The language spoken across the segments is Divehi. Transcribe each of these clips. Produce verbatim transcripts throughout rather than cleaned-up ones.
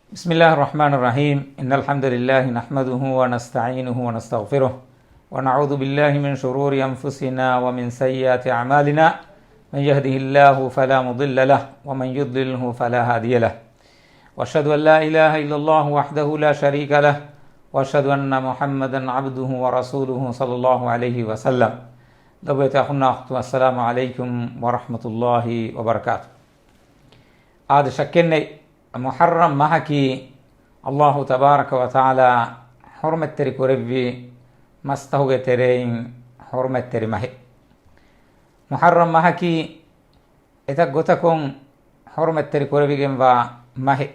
بسم الله الرحمن الرحيم. إن الحمد لله نحمده ونستعينه ونستغفره، ونعوذ بالله من شرور أنفسنا ومن سيئات أعمالنا. من يهده الله فلا مضل له، ومن يضلله فلا هادي له. وأشهد أن لا إله إلا الله وحده لا شريك له، وأشهد أن محمدا عبده ورسوله صلى الله عليه وسلم. ލޮބުވެތި އަޚުންނާ އުޚްތުން، السلام عليكم ورحمة الله وبركاته. އާދެ، ޝައްކެއްނެތް، މުޙައްރަމް މަހަކީ ﷲ ތަބާރަކަ ވަތަޢާލާ ޙުރުމަތްތެރި ކުރެއްވި މަސްތަކުގެ ތެރެއިން ޙުރުމަތްތެރި މަހެއް. މުޙައްރަމް މަހަކީ އެތައް ގޮތަކުން ޙުރުމަތްތެރި ކުރެވިގެންވާ މަހެއް.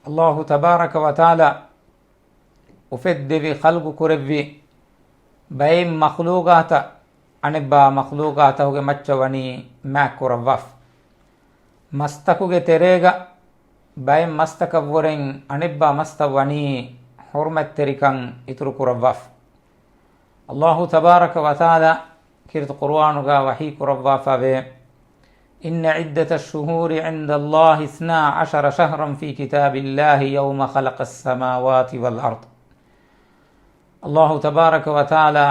ﷲ ތަބާރަކަ ވަތަޢާލާ އުފެއްދެވި، ޚަލްޤު ކުރެއްވި ބައެއް މަޚްލޫޤާތަށް އަނެއްބާ މަޚްލޫޤާތަކުގެ މައްޗަށް ވަނީ މާތް ކުރައްވާފަ. މަސްތަކުގެ ތެރޭގަ ބައެއް މަސްތަކަށްވުރެން އަނެއްބާ މަސްތައް ވަނީ ޙުރުމަތްތެރިކަން އިތުރު ކުރައްވާފަ. ﷲ ތަބާރަކަ ވަތަޢާލާ ކީރިތި ޤުރުއާނުގަ ވަޙީ ކުރައްވާފަވޭ، إن عدة الشهور عند الله اثنا عشر شهرا في كتاب الله يوم خلق السماوات والأرض. ﷲ ތަބާރަކަ ވަތަޢާލާ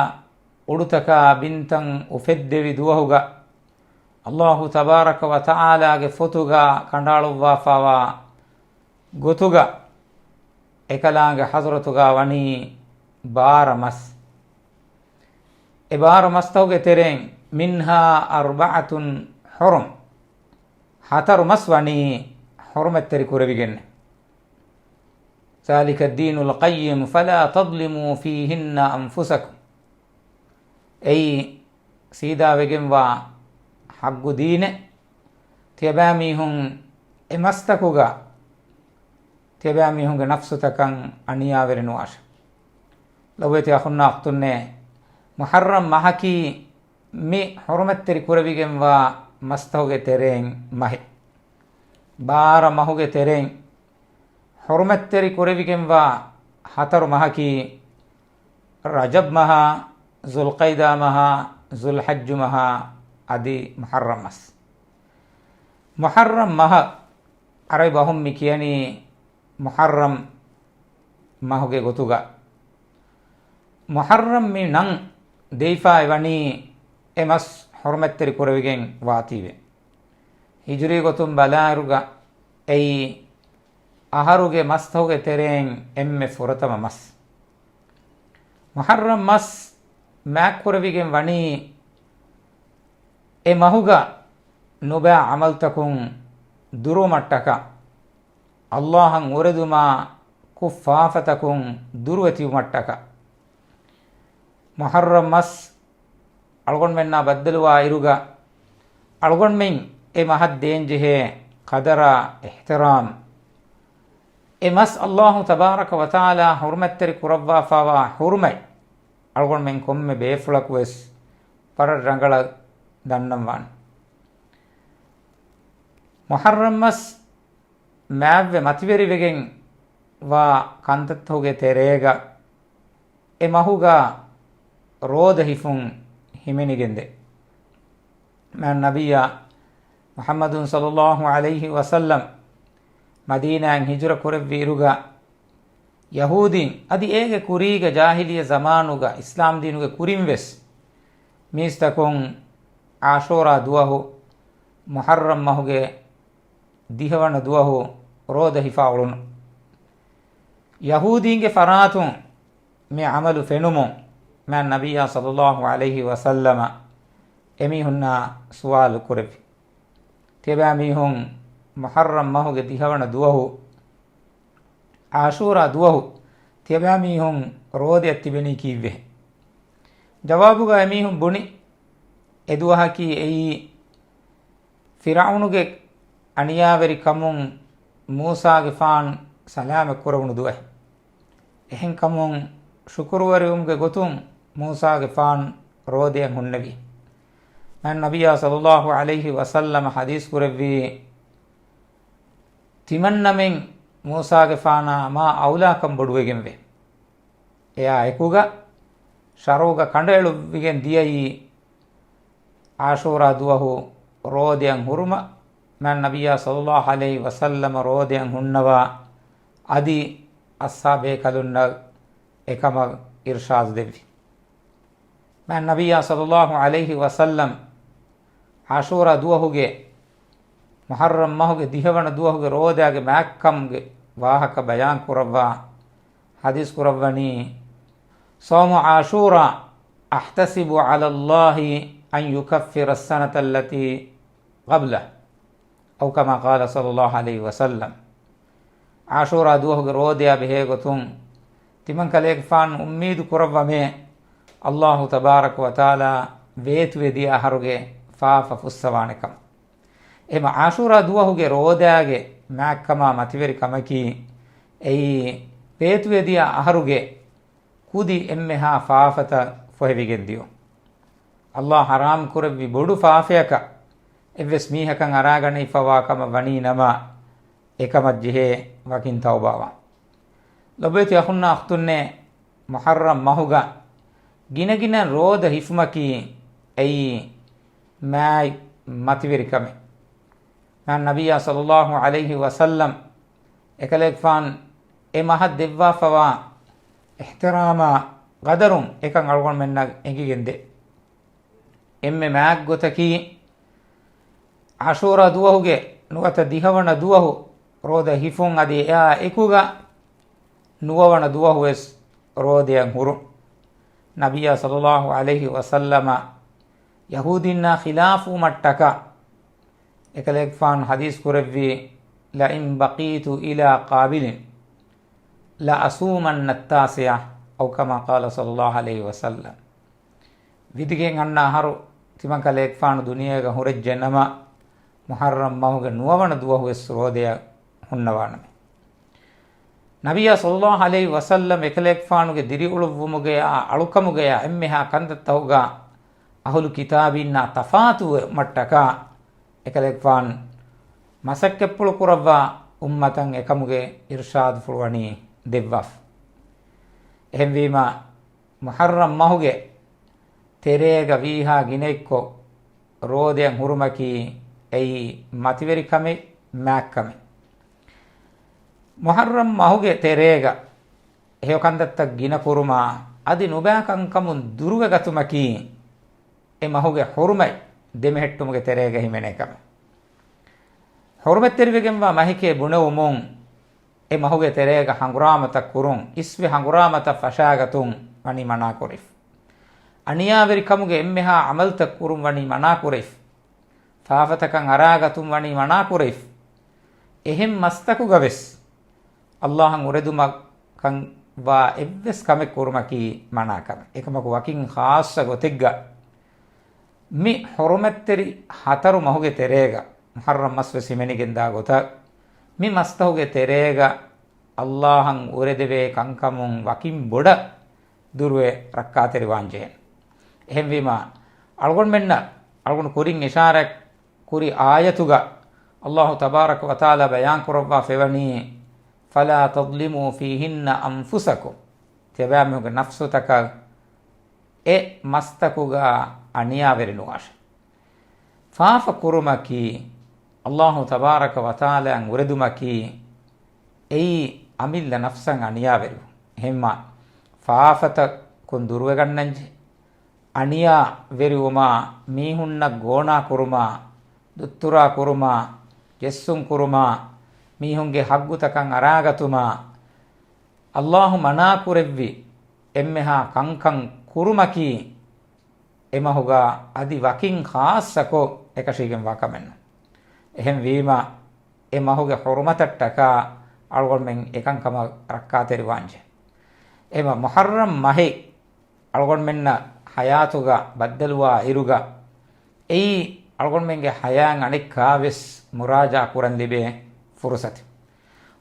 އުޑުތަކާ ބިންތައް އުފެއްދެވި ދުވަހުގަ، ﷲ ތަބާރަކަ ވަތަޢާލާގެ ފޮތުގަ ކަނޑައަޅުއްވާފަވާ ގޮތުގަ، އެކަލާނގެ ޙަޟްރަތުގަ ވަނީ ބާރަ މަސް. އެ ބާރަ މަސްތަކުގެ ތެރެއިން، منها أربعة حرم، ހަތަރު މަސް ވަނީ ޙުރުމަތްތެރި ކުރެވިގެންނެ. ذلك الدين القيم فلا تظلموا فيهن أنفسكم. އެއީ ސީދާވެގެންވާ ޙައްޤު ދީނެއް. ތިޔަބައިމީހުން އެ މަސްތަކުގަ ތިޔަބައިމީހުންގެ ނަފްސުތަކަށް އަނިޔާވެރި ނުވާށެވެ. ލޮބުވެތި އަޚުންނާ އުޚްތުންނޭ، މުޙައްރަމް މަހަކީ މި ޙުރުމަތްތެރި ކުރެވިގެންވާ މަސްތަކުގެ ތެރެއިން މަހެއް. ބާރަ މަހުގެ ތެރެއިން ޙުރުމަތްތެރި ކުރެވިގެންވާ ހަތަރު މަހަކީ، ރަޖަބް މަހާ، ޒުލްޤަޢިދާ މަހާ، ޒުލްޙައްޖު މަހާ، އަދި މުޙައްރަމް މަސް. މުޙައްރަމް މަހަށް ޢަރަބި ބަހުން މި ކިޔަނީ މުޙައްރަމް މަހުގެ ގޮތުގަ. މުޙައްރަމް މި ނަން ދެވިފައި ވަނީ އެ މަސް ޙުރުމަތްތެރި ކުރެވިގެން ވާތީވެ. ހިޖުރީ ގޮތުން ބަލާއިރުގަ އެއީ އަހަރުގެ މަސްތަކުގެ ތެރެއިން އެންމެ ފުރަތަމަ މަސް. މުޙައްރަމް މަސް މާތްކުރެވިގެން ވަނީ އެ މަހުގަ ނުބައި ޢަމަލުތަކުން ދުރުވުމަށްޓަކާ، ﷲ އަށް އުރެދުމާ ކުށް ފާފަތަކުން ދުރުވެތިވުމަށްޓަކާ. މުޙައްރަމް މަސް އަޅުގަނޑުމެންނާ ބައްދަލުވާ އިރުގަ، އަޅުގަނޑުމެން އެ މަހަށް ދޭންޖެހޭ ޤަދަރާ އިޙްތިރާމް. އެ މަސް ﷲ ތަބާރަކަ ވަތަޢާލާ ޙުރުމަތްތެރި ކުރައްވާފައިވާ ޙުރުމަތް އަޅުގަނޑުމެން ކޮންމެ ބޭފުޅަކުވެސް ވަރަށް ރަނގަޅަށް ދަންނަންވާނެ. މުޙައްރަމް މަސް މާތްވެ މަތިވެރިވެގެން ވާ ކަންތައްތަކުގެ ތެރޭގަ އެ މަހުގަ ރޯދަ ހިފުން ހިމެނިގެންދޭ. މާތް ނަބިއްޔާ މުޙައްމަދު ޞައްލައްލާހު ޢަލައިހި ވަސައްލަމް މަދީނާއިން ހިޖުރަ ކުރެއްވި އިރުގަ، ޔަހޫދީން އަދި އޭގެ ކުރީގެ ޖާހިލިއްޔަ ޒަމާނުގަ އިސްލާމްދީނުގެ ކުރިންވެސް މީސްތަކުން ޢާޝޫރާ ދުވަހު، މުޙައްރަމް މަހުގެ ދިހަވަނަ ދުވަހު ރޯދަ ހިފާ އުޅުނު. ޔަހޫދީންގެ ފަރާތުން މި ޢަމަލު ފެނުމުން މާތް ނަބިއްޔާ ޞައްލައްލާހު ޢަލައިހި ވަސައްލަމަ އެމީހުންނާ ސުވާލު ކުރެއްވި. ތިޔަބައިމީހުން މުޙައްރަމް މަހުގެ ދިހަވަނަ ދުވަހު، ޢާޝޫރާ ދުވަހު ތިޔަބައިމީހުން ރޯދައަށް ތިބެނީ ކީއްވެ؟ ޖަވާބުގަ އެމީހުން ބުނި، އެ ދުވަހަކީ އެއީ ފިރްޢައުނުގެ އަނިޔާވެރިކަމުން މޫސާގެފާން ސަލާމަތް ކުރެވުނު ދުވަހެއް. އެހެންކަމުން ޝުކުރުވެރިވުމުގެ ގޮތުން މޫސާގެފާން ރޯދައަށް ހުންނެވި. މާތް ނަބިއްޔާ ޞައްލައްލާހު ޢަލައިހި ވަސައްލަމަ ޙަދީޘް ކުރެއްވީ، ތިމަންނަމެން މޫސާގެފާނާ މާ އައުލާކަން ބޮޑުވެގެންވޭ. އެއާ އެކުގަ ޝަރުޢުގަ ކަނޑައެޅުއްވިގެން ދިޔައީ ޢާޝޫރާ ދުވަހު ރޯދައަށް ހުރުމަށް. މާތް ނަބިއްޔާ ޞައްލައްލާހު ޢަލައިހި ވަސައްލަމަ ރޯދައަށް ހުންނަވާ އަދި އަޞްޙާބޭކަލުންނަށް އެކަމަށް އިރްޝާދު ދެއްވި. މާތް ނަބިއްޔާ ޞައްލައްލާހު ޢަލައިހި ވަސައްލަމް ޢާޝޫރާ ދުވަހުގެ، މުޙައްރަމް މަހުގެ ދިހަވަނަ ދުވަހުގެ ރޯދާގެ މާތްކަމުގެ ވާހަކަ ބަޔާން ކުރައްވާ ޙަދީޘް ކުރައްވަނީ، صوم عاشوراء أحتسب على الله أن يكفر السنة التي قبله، أو كما قال صلى الله عليه وسلم. ޢާޝޫރާ ދުވަހުގެ ރޯދަޔާ ބެހޭގޮތުން ތިމަންކަލޭގެފާނު އުއްމީދު ކުރައްވަމޭ، ﷲ ތަބާރަކަ ވަތަޢާލާ ވޭތުވެދިޔަ އަހަރުގެ ފާފަ ފުއްސަވާނެކަމަށް. އެހެމަ ޢާޝޫރާ ދުވަހުގެ ރޯދާގެ މާތްކަމާ މަތިވެރި ކަމަކީ، އެއީ ވޭތުވެދިޔަ އަހަރުގެ ކުދި އެންމެހާ ފާފަތައް ފޮހެވިގެން ދިޔުން. ﷲ ޙަރާމް ކުރެއްވި ބޮޑު ފާފަޔަކަށް އެއްވެސް މީހަކަށް އަރާގަނެވިފައިވާ ކަމަށް ވަނީ ނަމަ، އެކަމަށް ޖެހޭ ވަކިން ތައުބާވާން. ލޮބުވެތި އަޚުންނާ އުޚްތުންނޭ، މުޙައްރަމް މަހުގަ ގިނަގިނަ ރޯދަ ހިފުމަކީ އެއީ މާތް މަތިވެރި ކަމެއް. މާތް ނަބިއްޔާ ޞައްލައްލާހު ޢަލައިހި ވަސައްލަމް އެކަލޭގެފާން އެ މަހަށް ދެއްވާފަވާ އިޙްތިރާމާ ޤަދަރުން އެކަން އަޅުގަނޑުމެންނަށް އެނގިގެންދޭ. އެންމެ މާތް ގޮތަކީ، ޢާޝޫރާ ދުވަހުގެ ނުވަތަ ދިހަވަނަ ދުވަހު ރޯދަ ހިފުން އަދި އެއާ އެކުގަ ނުވަވަނަ ދުވަހުވެސް ރޯދަޔަށް ހުރުން. ނަބިއްޔާ ޞައްލައްލާހު ޢަލައިހި ވަސައްލަމަ ޔަހޫދީންނާ ޚިލާފުވުމަށްޓަކާ، އެކަލޭގެފާނު ޙަދީޘް ކުރެއްވީ، لئن بقيت إلى قابل لأصومن التاسع، أو كما قال صلى الله عليه وسلم. ވިދިގެން އަންނަ އަހަރު ތިމަންކަލޭގެފާނު ދުނިޔޭގަ ހުރެއްޖެ ނަމަ، މުޙައްރަމް މަހުގެ ނުވަވަނަ ދުވަހުވެސް ރޯދަޔަށް ހުންނަވާނަމޭ. ނަބިއްޔާ ޞައްލައްލާހު ޢަލައިހި ވަސައްލަމް އެކަލޭގެފާނުގެ ދިރިއުޅުއްވުމުގެއާ އަޅުކަމުގެއާ އެންމެހާ ކަންތައްތަހުގަ އަހުލު ކިތާބީންނާ ތަފާތުވުމަށްޓަކާ، އެކަލޭގެފާނު މަސައްކަތްޕުޅު ކުރައްވާ އުއްމަތަށް އެކަމުގެ އިރްޝާދުފުޅު ވަނީ ދެއްވާފަ. އެހެންވީމަ، މުޙައްރަމް މަހުގެ ތެރޭގަ ވީހާ ގިނައެއްކޮށް ރޯދަޔަށް ހުރުމަކީ އެއީ މަތިވެރި ކަމެއް، މާތްކަމެއް. މުޙައްރަމް މަހުގެ ތެރޭގަ ހެޔޮ ކަންތައްތައް ގިނަ ކުރުމާ، އަދި ނުބައި ކަންކަމުން ދުރުވެގަތުމަކީ، އެ މަހުގެ ޙުރުމަތް ދެމެހެއްޓުމުގެ ތެރޭގަ ހިމެނޭ ކަމެއް. ޙުރުމަތްތެރިވެގެންވާ މަހެކޭ ބުނެވުމުން، އެ މަހުގެ ތެރޭގަ ހަނގުރާމަތައް ކުރުން، އިސްވެ ހަނގުރާމަތައް ފަށާގަތުން ވަނީ މަނާކުރެވިފަ. އަނިޔާވެރިކަމުގެ އެންމެހާ ޢަމަލުތައް ކުރުން ވަނީ މަނާކުރެވިފަ. ފާފަތަކަށް އަރާގަތުން ވަނީ މަނާކުރެވިފަ. އެހެން މަސްތަކުގަވެސް ﷲ އަށް އުރެދުމަކަށް ވާ އެއްވެސް ކަމެއް ކުރުމަކީ މަނާކަމެއް. އެކަމަކު ވަކިން ޚާއްޞަ ގޮތެއްގަ މި ޙުރުމަތްތެރި ހަތަރު މަހުގެ ތެރޭގަ، މުޙައްރަމް މަސްވެސް ހިމެނިގެންދާ ގޮތަށް، މި މަސްތަކުގެ ތެރޭގަ ﷲ އަށް އުރެދެވޭ ކަންކަމުން ވަކިން ބޮޑަށް ދުރުވެ ރައްކާތެރިވާން ޖެހޭނެ. އެހެންވީމަ، އަޅުގަނޑުމެންނަށް އަޅުގަނޑު ކުރިން އިޝާރާތް ކުރި އާޔަތުގަ ﷲ ތަބާރަކަ ވަތަޢާލާ ބަޔާން ކުރައްވާފައިވަނީ، فلا تظلموا فيهن أنفسكم. ތިޔަބައިމީހުންގެ ނަފްސުތަކަށް އެ މަސްތަކުގަ އަނިޔާވެރި ނުވާށެ. ފާފަ ކުރުމަކީ، ﷲ ތަބާރަކަ ވަތަޢާލާ އަށް އުރެދުމަކީ، އެއީ އަމިއްލަ ނަފްސަށް އަނިޔާވެރިވުން. އެހެންމާ، ފާފަތަކުން ދުރުވެގަންނަންޖެ. އަނިޔާވެރިވުމާ، މީހުންނަށް ގޯނާ ކުރުމާ، ދުއްތުރާ ކުރުމާ، ޖެއްސުން ކުރުމާ، މީހުންގެ ހައްގުތަކަށް އަރާގަތުމާ، ﷲ މަނާކުރެއްވި އެންމެހާ ކަންކަން ކުރުމަކީ، އެ މަހުގަ އަދި ވަކިން ޚާއްޞަކޮށް އެކަށީގެންވާ ކަމެއް ނޫން. އެހެންވީމަ، އެ މަހުގެ ޙުރުމަތަށްޓަކާ އަޅުގަނޑުމެން އެކަންކަމަށް ރައްކާތެރިވާންޖެ. އެހެންމަ މުޙައްރަމް މަހެއް އަޅުގަނޑުމެންނަށް ޙަޔާތުގަ ބައްދަލުވާ އިރުގަ، އެއީ އަޅުގަނޑުމެންގެ ޙަޔާތް އަނެއްކާވެސް މުރާޖަޢާ ކުރަން ލިބޭ ފުރުޞަތެއް.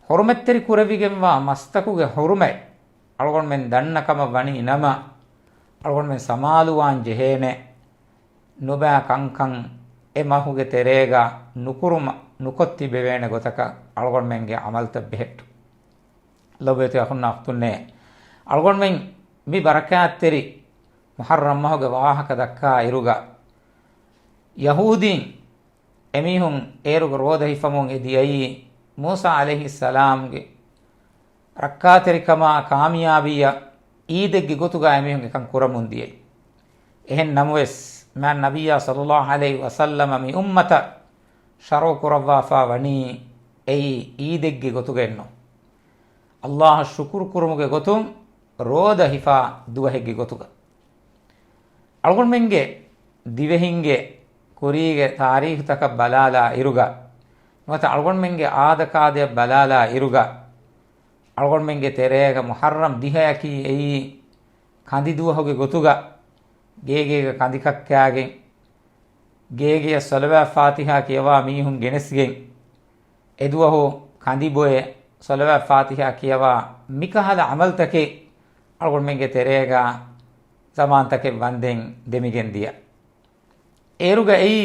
ޙުރުމަތްތެރި ކުރެވިގެންވާ މަސްތަކުގެ ޙުރުމަތް އަޅުގަނޑުމެން ދަންނަ ކަމަށް ވަނީ ނަމަ، އަޅުގަނޑުމެން ސަމާލުވާން ޖެހޭނެ، ނުބައި ކަންކަން އެ މަހުގެ ތެރޭގަ ނުކުރުމަށް، ނުކޮށް ތިބެވޭނެ ގޮތަކަށް އަޅުގަނޑުމެންގެ ޢަމަލުތައް ބެހެއްޓުން. ލޮބުވެތި އަޚުންނާ އުޚްތުންނޭ، އަޅުގަނޑުމެން މި ބަރަކާތްތެރި މުޙައްރަމް މަހުގެ ވާހަކަ ދައްކާ އިރުގަ، ޔަހޫދީން އެމީހުން އޭރުގަ ރޯދަ ހިފަމުން އެ ދިޔައީ މޫސާ ޢަލައިހިއްސަލާމްގެ ރައްކާތެރިކަމާ ކާމިޔާބީއަށް ޢީދެއްގެ ގޮތުގަ އެމީހުން އެކަން ކުރަމުން ދިޔައީ. އެހެން ނަމަވެސް، މާތް ނަބިއްޔާ ޞައްލައްލާހު ޢަލައިހި ވަސައްލަމަ މި އުއްމަތަށް ޝަރުޢު ކުރައްވާފާ ވަނީ އެއީ ޢީދެއްގެ ގޮތުގައެއްނު، އައްލާހަށް ޝުކުރު ކުރުމުގެ ގޮތުން ރޯދަ ހިފާ ދުވަހެއްގެ ގޮތުގަ. އަޅުގަނޑުމެންގެ ދިވެހިންގެ ކުރީގެ ތާރީޚުތަކަށް ބަލާލާ އިރުގަ، ނުވަތަ އަޅުގަނޑުމެންގެ އާދަކާދަޔަށް ބަލާލާ އިރުގަ، އަޅުގަނޑުމެންގެ ތެރޭގަ މުޙައްރަމް ދިހަޔަކީ އެއީ ކަނދި ދުވަހުގެ ގޮތުގަ، ގޭގޭގަ ކަނދި ކައްކާގެން، ގޭގެޔަށް ޞަލަވާތް ފާތިޙާ ކިޔަވާ މީހުން ގެނެސްގެން، އެދުވަހު ކަނދި ބޮއެ، ޞަލަވާތް ފާތިޙާ ކިޔަވާ، މިކަހަލަ ޢަމަލުތަކެއް އަޅުގަނޑުމެންގެ ތެރޭގަ ޒަމާންތަކެއް ވަންދެން ދެމިގެން ދިޔަ. އޭރުގަ އެއީ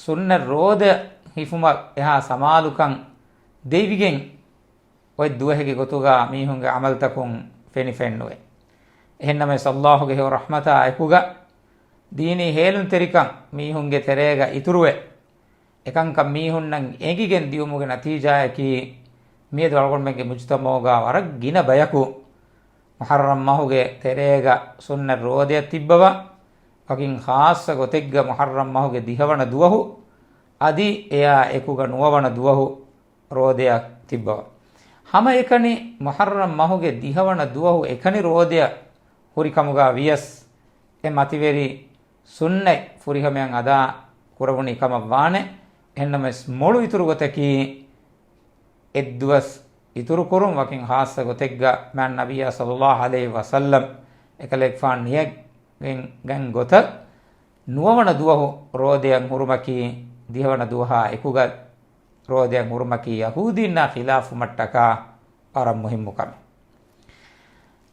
ސުންނަތް ރޯދަ ހިފުމަށް އެހާ ސަމާލުކަން ދެވިގެން، އޮތް ދުވަހެއްގެ ގޮތުގަ މީހުންގެ ޢަމަލުތަކުން ފެނިފެންނުވޭ. އެހެންނަމަވެސް، އައްލާހުގެ ހެޔޮ ރަޙްމަތާ އެކުގަ، ދީނީ ހޭލުންތެރިކަން މީހުންގެ ތެރޭގަ އިތުރުވެ، އެކަންކަން މީހުންނަށް އެނގިގެން ދިޔުމުގެ ނަތީޖާއަކީ، މިއަދު އަޅުގަނޑުމެންގެ މުޖުތަމަޢުގަ ވަރަށް ގިނަ ބަޔަކު މުޙައްރަމް މަހުގެ ތެރޭގަ ސުންނަތް ރޯދަޔަށް ތިއްބަވާ، ވަކިން ޚާއްޞަ ގޮތެއްގަ މުޙައްރަމް މަހުގެ ދިހަވަނަ ދުވަހު އަދި އެއާ އެކުގަ ނުވަވަނަ ދުވަހު ރޯދަޔަށް ތިއްބަވާ. ހަމައެކަނި މުޙައްރަމް މަހުގެ ދިހަވަނަ ދުވަހު އެކަނި ރޯދަޔަށް ހުރިކަމުގަ ވިޔަސް، އެ މަތިވެރި ސުންނަތް ފުރިހަމަޔަށް އަދާ ކުރެވުނީ ކަމަށް ވާނެ. އެހެންނަމަވެސް، މޮޅު އިތުރު ގޮތަކީ، އެއްދުވަސް އިތުރުކުރުން، ވަކިން ޚާއްޞަ ގޮތެއްގަ މާތް ނަބިއްޔާ ޞައްލައްލާހު ޢަލައިހި ވަސައްލަމް އެކަލޭގެފާނު ނިޔަތްވެގެން ގޮތަށް، ނުވަވަނަ ދުވަހު ރޯދަޔަށް ހުރުމަކީ، ދިހަވަނަ ދުވަހާ އެކުގަ ރޯދަޔަށް ހުރުމަކީ ޔަހޫދީންނާ ޚިލާފުވުމަށްޓަކާ ވަރަށް މުހިއްމު ކަމެއް.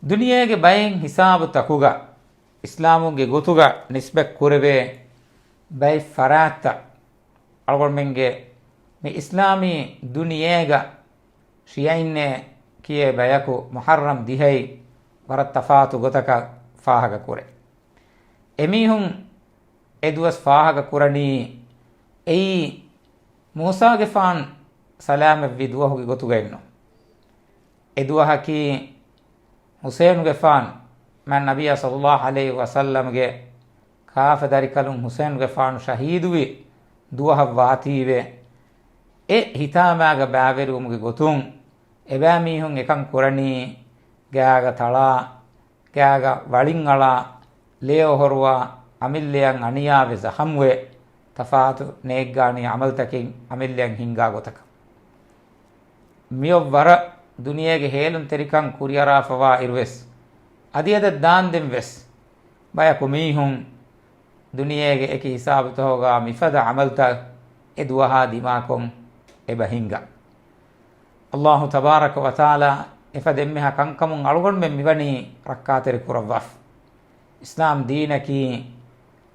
ދުނިޔޭގެ ބައެއް ހިސާބުތަކުގަ، އިސްލާމުގެ ގޮތުގަ ނިސްބަތް ކުރެވޭ ބައެއް ފަރާތްތައް އަޅުގަނޑުމެންގެ މި އިސްލާމީ ދުނިޔޭގަ ޝިޔައިންނޭ ކިޔޭ ބަޔަކު މުޙައްރަމް ދިހައި ވަރަށް ތަފާތު ގޮތަކަށް ފާހަގަ ކުރޭ. އެމީހުން އެ ދުވަސް ފާހަގަ ކުރަނީ އެއީ މޫސާގެފާން ސަލާމަތްވި ދުވަހުގެ ގޮތުގައެއްނު. އެ ދުވަހަކީ ޙުސައިނުގެފާން މާތް ނަބިއްޔާ ޞައްލައްލާހު ޢަލައިހި ވަސައްލަމްގެ ކާފަ ދަރިކަލުން ޙުސައިނުގެފާނު ޝަހީދުވި ދުވަހަށް ވާތީވެ، އެ ހިތާމާގަ ބައިވެރިވުމުގެ ގޮތުން އެބައިމީހުން އެކަން ކުރަނީ ގާގަ ތަޅާ، ގާގަ ވަޅިން އަޅާ، ލޭ އޮހޮރުވާ، އަމިއްލަޔަށް އަނިޔާވެ ޒަޚަމްވެ، ތަފާތު ނޭއްގާނީ ޢަމަލުތަކެއް އަމިއްލަޔަށް ހިންގާ ގޮތަކަށް. މިއޮއްވަރަށް ދުނިޔޭގެ ހޭލުންތެރިކަން ކުރިއަރާފަވާ އިރުވެސް، އަދި އަދަށް ދާންދެން ވެސް، ބަޔަކު މީހުން ދުނިޔޭގެ އެކި ހިސާބުތަކުގަ މިފަދަ ޢަމަލުތައް އެ ދުވަހާ ދިމާކޮށް އެބަ ހިންގާ. އައްލާހު ތަބާރަކަ ވަތަޢާލާ އެފަދަ އެންމެހާ ކަންކަމުން އަޅުގަނޑުމެން މިވަނީ ރައްކާތެރި ކުރައްވާފަ. އިސްލާމް ދީނަކީ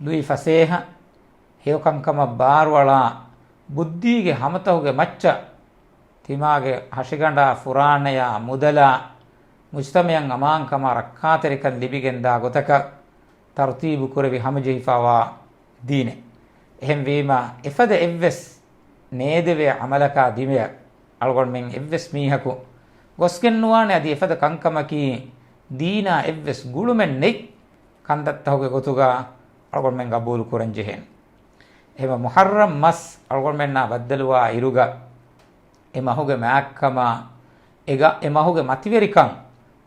ލުއި ފަސޭހަ، ހެޔޮކަންކަމަށް ބާރުއަޅާ، ބުއްދީގެ ހަމަތަކުގެ މައްޗަށް ތިމާގެ ހަށިގަނޑާ، ފުރާނަޔާ، މުދަލާ، މުޖްތަމަޢަށް އަމާންކަމާ ރައްކާތެރިކަން ލިބިގެންދާ ގޮތަކަށް ތަރުތީބު ކުރެވި ހަމަޖެހިފަވާ ދީނެއް. އެހެންވީމަ، އެފަދަ އެއްވެސް ނޭދެވޭ ޢަމަލަކާ ދިމަޔަށް އަޅުގަނޑުމެން އެއްވެސް މީހަކު ގޮސްގެން ނުވާނެ. އަދި އެފަދަ ކަންކަމަކީ ދީނާ އެއްވެސް ގުޅުމެއް ނެތް ކަންތައްތަކުގެ ގޮތުގަ އަޅުގަނޑުމެން ގަބޫލު ކުރަން ޖެހޭނެ. އެހެންވެ، މުޙައްރަމް މަސް އަޅުގަނޑުމެންނާ ބައްދަލުވާ އިރުގަ، އެ މަހުގެ މާތްކަމާ، އެ ގަ-، އެ މަހުގެ މަތިވެރިކަން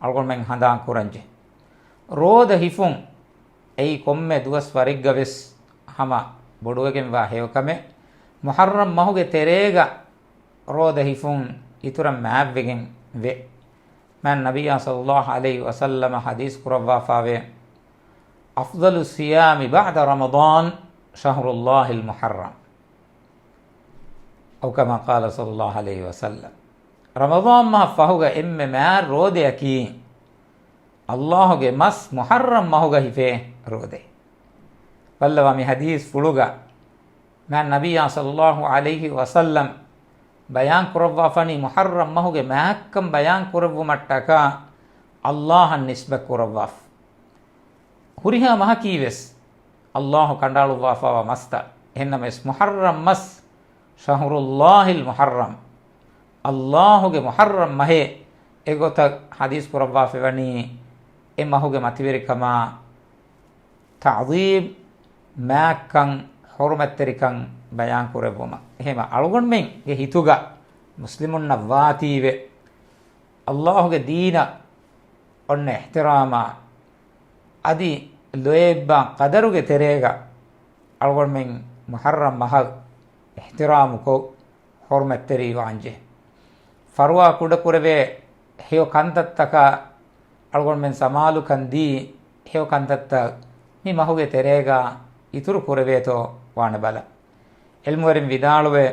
އަޅުގަނޑުމެން ހަނދާން ކުރަންޖެ. ރޯދަ ހިފުން، އެއީ ކޮންމެ ދުވަސް ވަރެއްގަ ވެސް ހަމަ ބޮޑުވެގެންވާ ހެޔޮކަމެއް. މުޙައްރަމް މަހުގެ ތެރޭގަ ރޯދަ ހިފުން އިތުރަށް މާތްވެގެން ވޭ. މާތް ނަބިއްޔާ ޞައްލައްލާހު ޢަލައިހި ވަސައްލަމަ ޙަދީޘް ކުރައްވާފާވޭ، أفضل الصيام بعد رمضان شهر الله المحرم. أو كما قال صلى الله عليه وسلم. ރަމަޟާން މަހަށް ފަހުގަ އެންމެ މާތް ރޯދަޔަކީ، އައްލާހުގެ މަސް މުޙައްރަމް މަހުގަ ހިފޭ ރޯދައެއް. ބައްލަވާ މި ޙަދީޘްފުޅުގަ، މާތް ނަބިއްޔާ ޞައްލައްލާހު ޢަލައިހި ވަސައްލަމް ބަޔާން ކުރައްވާފަނީ، މުޙައްރަމް މަހުގެ މާތްކަން ބަޔާން ކުރެއްވުމަށްޓަކާ އައްލާހަށް ނިސްބަތް ކުރައްވާފަ. ހުރިހާ މަހަކީވެސް އައްލާހު ކަނޑައަޅުއްވާފައިވާ މަސްތައް. އެހެންނަމަވެސް، މުޙައްރަމް މަސް، شهر الله المحرم، އައްލާހުގެ މުޙައްރަމް މަހޭ، އެގޮތަށް ޙަދީޘް ކުރައްވާފައިވަނީ އެ މަހުގެ މަތިވެރިކަމާ ތަޢުޒީމް، މާތްކަން، ޙުރުމަތްތެރިކަން ބަޔާން ކުރެއްވުމަށް. އެހެންވެ އަޅުގަނޑުމެންގެ ހިތުގަ މުސްލިމުންނަށް ވާތީވެ، ﷲ ގެ ދީނަށް އޮންނަ އިޙްތިރާމާ، އަދި ލޯތްބާ ޤަދަރުގެ ތެރޭގަ އަޅުގަނޑުމެން މުޙައްރަމް މަހަށް އިޙްތިރާމުކޮށް، ޙުރުމަތްތެރިވާންޖެހޭ. ފަރުވާ ކުޑަކުރެވޭ ހެޔޮ ކަންތައްތަކަށް އަޅުގަނޑުމެން ސަމާލުކަން ދީ، ހެޔޮ ކަންތައްތައް މި މަހުގެ ތެރޭގަ އިތުރު ކުރެވޭތޯ ވާނެ ބަލަ. ޢިލްމުވެރިން ވިދާޅުވޭ،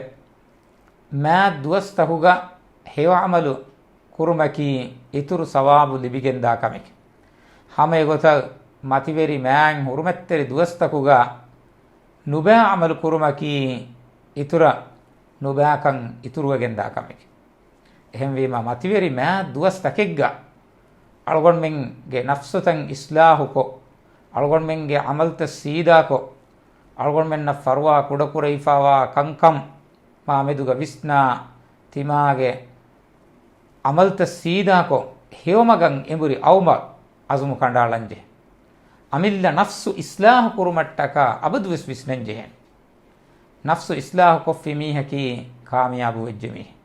މާތް ދުވަސްތަކުގަ ހެޔޮ ޢަމަލު ކުރުމަކީ އިތުރު ސަވާބު ލިބިގެންދާ ކަމެކެވެ. ހަމައެގޮތަށް މަތިވެރި މާތް ޙުރުމަތްތެރި ދުވަސްތަކުގަ ނުބައި ޢަމަލު ކުރުމަކީ އިތުރަށް ނުބައިކަން އިތުރުވެގެންދާ ކަމެކެވެ. އެހެންވީމަ، މަތިވެރި މާތް ދުވަސްތަކެއްގަ އަޅުގަނޑުމެންގެ ނަފްސުތައް އިޞްލާޙުކޮށް، އަޅުގަނޑުމެންގެ ޢަމަލުތައް ސީދާކޮށް، އަޅުގަނޑުމެންނަށް ފަރުވާ ކުޑަކުރެވިފައިވާ ކަންކަން މާމެދުގަ ވިސްނާ، ތިމާގެ ޢަމަލުތައް ސީދާކޮށް، ހެޔޮމަގަށް އެނބުރި އައުމަށް ޢަޒުމު ކަނޑައަޅަންޖެހޭ. އަމިއްލަ ނަފްސު އިޞްލާޙު ކުރުމަށްޓަކާ އަބަދުވެސް ވިސްނަންޖެހޭނެ. ނަފްސު އިޞްލާޙު ކޮށްފި މީހަކީ ކާމިޔާބު ވެއްޖެ މީހެއް.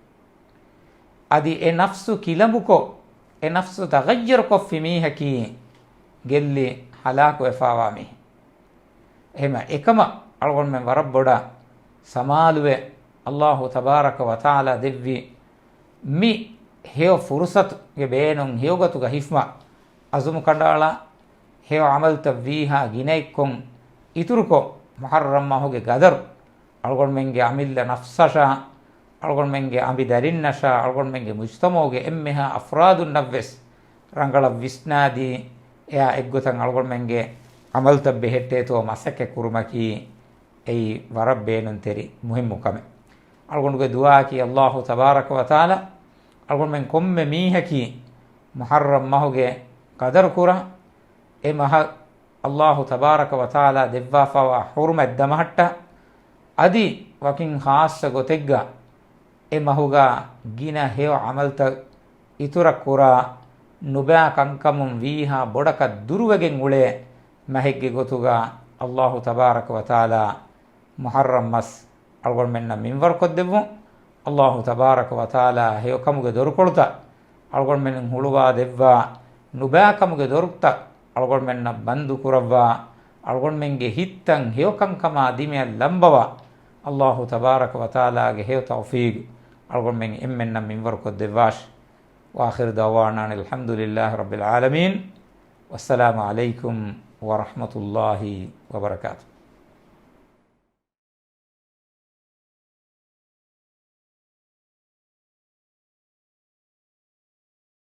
އަދި އެ ނަފްސު ކިލަނބުކޮށް، އެ ނަފްސު ތަޣައްޔަރު ކޮށްފި މީހަކީ ގެއްލި ހަލާކުވެފައިވާ މީހެއް. އެހެމަ އެކަމަށް އަޅުގަނޑުމެން ވަރަށް ބޮޑަށް ސަމާލުވެ، ﷲ ތަބާރަކަ ވަތަޢާލާ ދެއްވި މި ހެޔޮ ފުރުޞަތުގެ ބޭނުން ހެޔޮގޮތުގަ ހިފުމަށް ޢަޒުމު ކަނޑައަޅާ، ހެޔޮ ޢަމަލުތައް ވީހާ ގިނައެއްކޮށް އިތުރުކޮށް، މުޙައްރަމް މަހުގެ ގަދަރު އަޅުގަނޑުމެންގެ އަމިއްލަ ނަފްސަށާ، އަޅުގަނޑުމެންގެ އަނބި ދަރިންނަށާ، އަޅުގަނޑުމެންގެ މުޖްތަމަޢުގެ އެންމެހާ އަފްރާދުންނަށްވެސް ރަނގަޅަށް ވިސްނާދީ، އެއާ އެއްގޮތަށް އަޅުގަނޑުމެންގެ ޢަމަލުތައް ބެހެއްޓޭތޯ މަސައްކަތް ކުރުމަކީ އެއީ ވަރަށް ބޭނުންތެރި މުހިއްމު ކަމެއް. އަޅުގަނޑުގެ ދުޢާއަކީ ﷲ ތަބާރަކަ ވަތަޢާލާ އަޅުގަނޑުމެން ކޮންމެ މީހަކީ މުޙައްރަމް މަހުގެ ޤަދަރު ކުރާ، އެ މަހަށް ﷲ ތަބާރަކަ ވަތަޢާލާ ދެއްވާފައިވާ ޙުރުމަތް ދަމަހައްޓާ، އަދި ވަކިން ޚާއްޞަ ގޮތެއްގަ އެ މަހުގަ ގިނަ ހެޔޮ ޢަމަލުތައް އިތުރަށް ކުރާ، ނުބައި ކަންކަމުން ވީހާ ބޮޑަކަށް ދުރުވެގެން އުޅޭ މަހެއްގެ ގޮތުގަ ﷲ ތަބާރަކަ ވަތަޢާލާ މުޙައްރަމް މަސް އަޅުގަނޑުމެންނަށް މިންވަރުކޮށްދެއްވުން. ﷲ ތަބާރަކަ ވަތަޢާލާ ހެޔޮކަމުގެ ދޮރުކޮޅުތައް އަޅުގަނޑުމެން ހުޅުވާ ދެއްވާ، ނުބައިކަމުގެ ދޮރުތައް އަޅުގަނޑުމެންނަށް ބަންދު ކުރައްވާ، އަޅުގަނޑުމެންގެ ހިތްތައް ހެޔޮ ކަންކަމާ ދިމަޔަށް ލަނބަވާ، ﷲ ތަބާރަކަ ވަތަޢާލާގެ ހެޔޮ ތައުފީޤު އަޅުގަނޑުމެން އެންމެންނަށް މިންވަރުކޮށްދެއްވާށި. وآخر دعوانا أن الحمد لله رب العالمين. والسلام عليكم ورحمة الله وبركاته.